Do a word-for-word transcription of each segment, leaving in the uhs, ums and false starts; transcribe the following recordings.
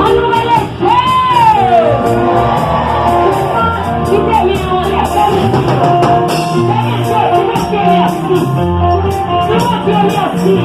Ann nou rele Jezi! Kite men an anlè, fè men sa. Fè men Jezi, Bondye mèsi. Di Bondye mèsi.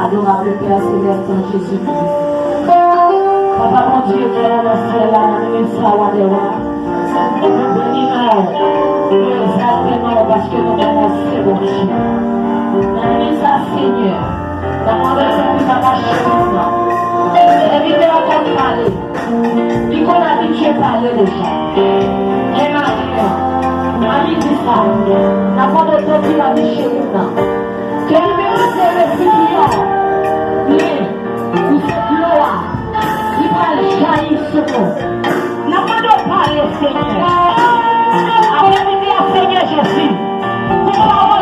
Adorable Père Céleste, dans Jésus-Christ. Papa Bondye, nou nan syèl la, nan minit sa, wa dè wa. Nou beni non w. Nou egzalte non w paske nou konnen w se Bondye. Nan minit sa, Senyè, n ap mande w pou w mache pou nou. Sèvitè a konn pale. Li konn abitye pale deja. Men maten an, a midi sa, n ap mande w pou w dirije moun nan. Ke li menm se resipiyan, men ou se dlo a ki pral jayi sou nou. N ap mande w pale, Senyè. Aprèmidi a, Senyè Jezi, pou pawòl